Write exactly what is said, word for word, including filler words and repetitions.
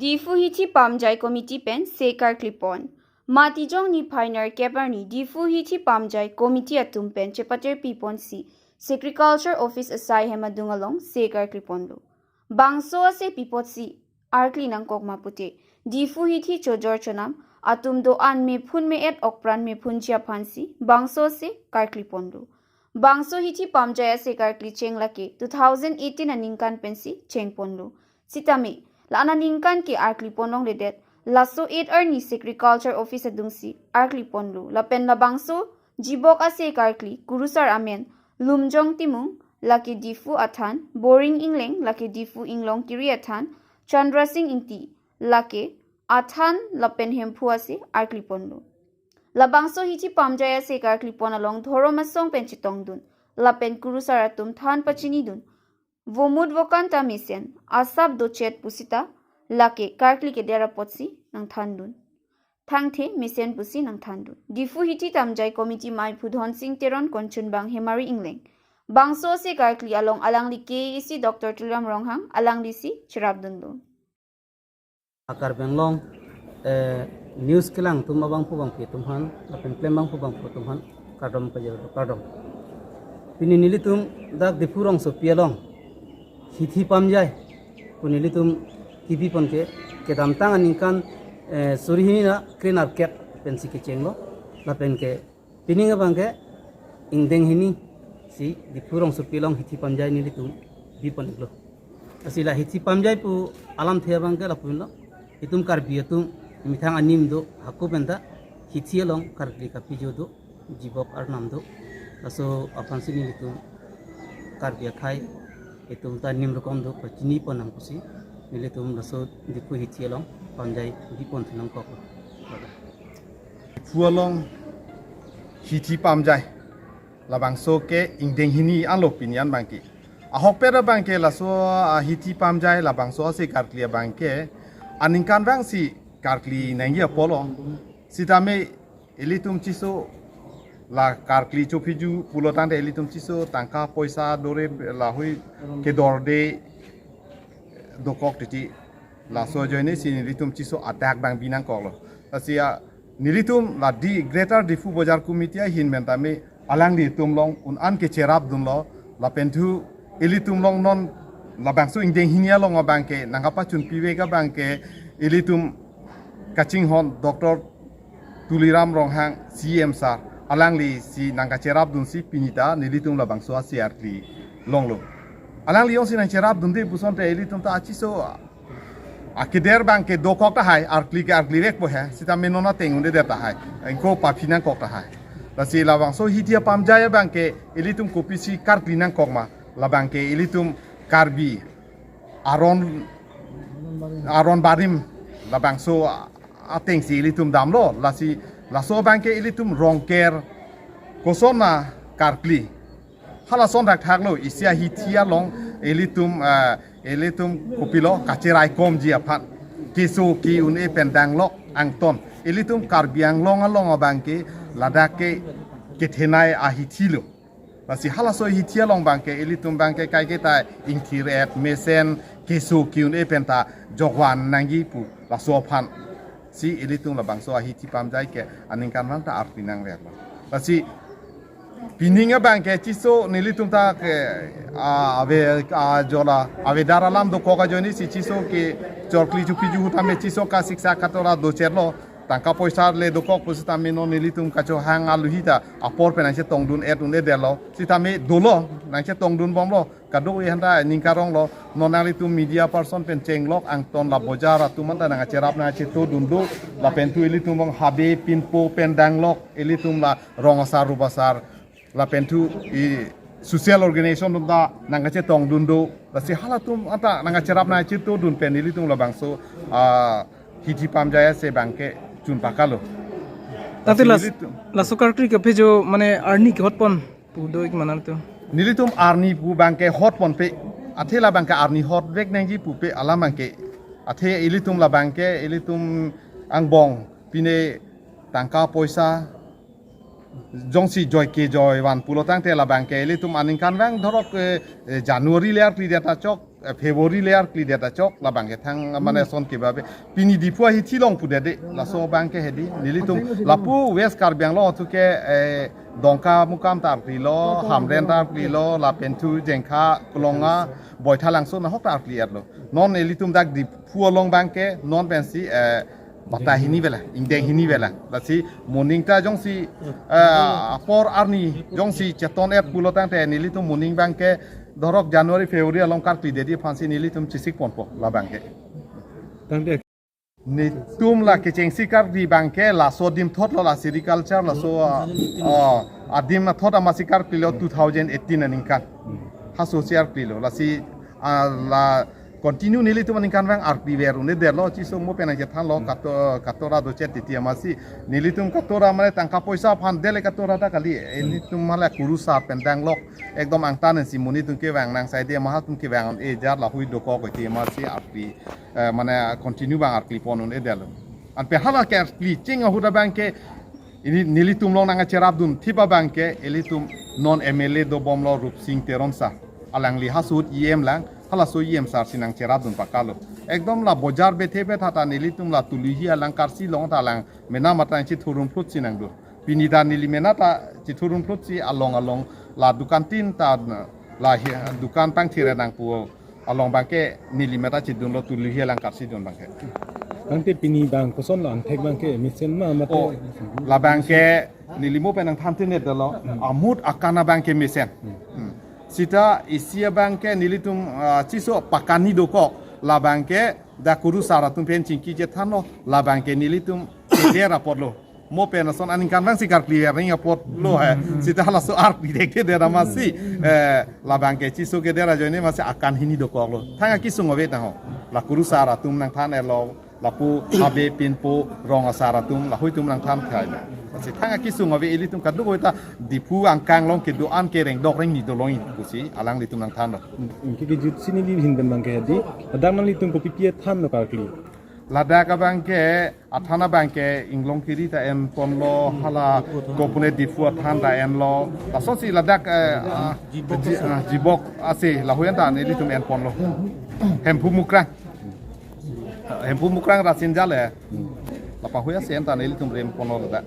Diphu Hithi Pamjai Committee pen se karkli pon. Matijong niphai nerkep arni Diphu Hithi Pamjai Committee atum pen chepaterpi ponsi Sericulture Office asai hem adung along se karkli ponlo. Bangso ase pi apotsi arkli nangkok ma pute Diphu Hithi chojor chonam atum do-an mephun me-et okpran mephunji aphansi bangso ase karkli ponlo. Bangso Hithi Pamjai ase karkli cheng lake two thousand eighteen aningkan pensi cheng ponlo. Sitame la-an aningkan ke arkli pon longledet, laso eight arni Sericulture Office adungsi arkli ponlo. Lapen labangso jibok ase karkli kurusar amen Lumjong Timung, lake Diphu athan, Boring Ingleng, lake Diphu Inglongkiri athan, Chandra Sing Ingti, lake athan lapen Hemphu ase arkli ponlo. Labangso Hithi Pamjai ase karkli pon along dhorom asong pen chetongdun lapen kurusar atum than pachinidun. Vomut vokan ta mesen, asap dochet pusita lake karkli keder apotsi nangthandun. Thangthe mesen pusi nangthandun. Diphu Hithi Pamjai Committee maiphu Dhonsing Teron, konchunbang Hemari Ingleng. Bangso ase karkli along alangli K A A C Doctor Tuliram Ronghang alanglisi cherapdunlo. A Karbi Anglong, eh, news kelang atum abangphu bangphi atum aphan, lapen klem abangphu bangphi atum aphan, kardom pajir kardom. Pini nelitum dak Diphu rongsopi along Hithi Pamjai pu nelitum kibi pon ke, kedamtang aningkan, eh, suri hini ra kre nerkep pensi kechenglo, lapen ke pining abang ke ingdeng hini si Diphu rongsopi along Hithi Pamjai nelitum bi pon iklo. Lasi la Hithi Pamjai pu alamthe abang ke lapu-an lo. Itum Karbi atum methang anim do, hako penta hithi along karkli kapijo do, jibok arnam do. Laso aphansi nelitum Karbi akhei itum ta nim rokom do pachini pon nang pusi nelitum laso Diphu Hithi along Pamjai bi pon thu nangkok. Diphu along Hithi Pamjai labangso ke ingdeng hini anlo pini an abang ke. Ahokpet abang ke laso, ah, Hithi Pamjai labangso ase karkli abang ke aningkanvang si karkli nangji apotlo. Sitame ilitum chiso la karkli chopiju pulo tangte ilitum chiso tangka poisa dore lahui kedorde dokok titi. Laso ajoine si nelitum chiso adak abang bi nangkoklo. Lasi, ah, nelitum la di Greater Diphu Bazar Committee ahin pen tame alanglitum along un-an kecherapdunlo, lapen thu ilitum along non labangso ingdeng hini along abang ke nangkapachunpivek abang ke ilitum kachinghon Doctor Tuliram Ronghang C M sir, alanglisi nangkacherapdunsi pini ta nelitum labangso ase karkli longlo. Alangli jongsi nangcherapdunde puson te ilitum ta achiso akeder abang ke dokok tahai, arkli ke arklivekpo he, sitame non ateng un-edet tahai, ingko paphi nangkok tahai. Lasi labangso Hithi Pamjai abang ke ilitum kopisi karkli nangkok ma, labang ke ilitum Karbi aron, aron barim labangso atengsi ilitum damlo, lasi laso abang ke ilitum Rongker koson ma karkli. Halason thakthaklo, isi ahithi along ilitum, eh, ilitum kopilo kacheraikomji aphan. Keso ke-un-e pen danglok angton. Ilitum Karbi Anglong along abang ke ladak ke kethenei ahithi lo. Lasi halaso ahithi along abang ke ilitum abang ke kaiketa ingthir-et mesen keso ke-un-e pen ta jokvan nangji pu laso aphan si ilitum labangso ahithi pamjai ke aningkanvang ta arpi nangverlo. Lasi pining abang ke chiso nelitum ta ke, ah, ave, ah, jola avedar alam dokok ajoine si chiso ke chorkli chopiju tame chiso ka siksa katora docherlo, tangka poisa le dokok pusitame non nelitum kachohang aluhi ta apor pen nangchetongdun-et un-edetlo, sitame dolo nangchetongdunbomlo. Kadokave aphanta ning karonglo, non nanglitum media person pen chenglok angton la bojar atum anta nangkacherap nangkachetodun do, lapen thu ilitum along habe pinpo pen danglok, ilitum la rong asar rup asar, lapen thu i social organization atum ta nangkachetongdun do, lasi halatum anta nangkacherap nangkachetodun pen ilitum labangso, ah, hithi pamjai ase abang ke chun pakalo. Tangte lasi las-, ilitum laso karkli kaphojo mane arni kehotpon pu do-ik ma nangtum? Nelitum arni pu abang ke hotponpe, athe labang ke arni hotvek nangji pupe alam abang ke. Athe ilitum labang ke, ilitum angbong pine tangka poisa jongsi joi ke joivan pulo tangte labang ke ilitum aningkanvang dhorok, eh, eh, January le arklidet ta chok, Eh, February le arklidet achok labang ke thang mane son ke babe. Pini Diphu ahithi along pudet de. Laso abang ke hedi. Nelitum lapu West Karbi Anglong atum ke, eh, Dongkamukam ta arklilo, Hamren ta arklilo, lapen thu Jengkha, Kolonga, Baithalangso nahok ta arkli-etlo. Non ilitum dak Diphu along abang ke non pensi, eh, bata hini bela, ingdeng hini bela. Lasi moning ta jongsi, eh, apor arni jongsi cheton-et pulo tangte nelitum moning abang ke dorok January, February along karklidet aphansi nelitum chesik ponpo labang ke. Tangte netum la kechengsi karkli abang ke laso adim thotlo, la sericulture laso, ah, ah, adim thot amatsi karklilo two thousand eighteen aningkan. Haso si arklilo. Lasi, ah, la continue nelitum aningkanvang arkliver un-edetlo, chiso mo penang chethanlo, kato-, katora dochet titi amatsi. Nelitum katora mane tangka poisa aphan dele katora ta kali. Nelitum mane kurusar pen danglok. Ekdom angtan si monit atum kevang nang saide maha atum kevang un-e ajat lahui dokok iti amatsi arkli, eh, mane continue abang arkli pon un-edetlo. Anpe hala ke arkli ching ahut abang ke ili nelitum along nangcherapdun thip abang ke ilitum non M L A dobomlo Rupsing Teron sir. Alangli haso ahut E M lang, halaso E M sir si nangcherapdun pakalo. Ekdom la bojar bethe bethata nelitum la Tuluihi alang Karsi along ta alang mena matang chithurumphlut si nangdun. Pini ta neli mena ta chithurumphlut si along along la dukan tin ta la hi-, dukan pangthir nangpo along abang ke neli mena ta chidunlo Tuluihi alang Karsi adun abang ke. Tangte pini abang kosonlo, angthek abang ke mesen ma mate? Oh, labang ke neli mo penang than tin-et dolo. Hmm. Amut akan abang ke mesen. Hmm. Hmm. Sita isi abang ke nelitum, ah, chiso pakan ni dokok labang ke dak kurusar atum pen chingki chethanlo labang ke nelitum keder apotlo. Mo pen ason aningkanvang si karkliver ring apotlo he. Sita laso arkli dekde amatsi. Eh, labang ke chiso keder ajoine amatsi akan hini dokoklo. Thang akesung ave tangho. La kurusar atum nangthan-etlo. Lapu habe pinpo rong asar atum lahui atum nangthan khai. Lasi thang akesung ave ilitum kadokave ta Diphu angkang along kedo-an kereng dok reng ni dolongji pusi alanglitum nangthanlo. Anke kejutsi neli ahin pen abang ke hedi. Ladak nanglitum kopi pi thanlo karkli? Ladak abang ke athan abang ke Inglongkiri ta enponlo, hala kopune Diphu athan ta enlo. Lasonsi ladak, eh, ah, Ji-, ah, Jibok ase lahui an ta nelitum enponlo. Hemphu Mukrang. Hemphu Mukrang Rasinja le. Lapu ahui ase an ta nelitum enponlo ladak.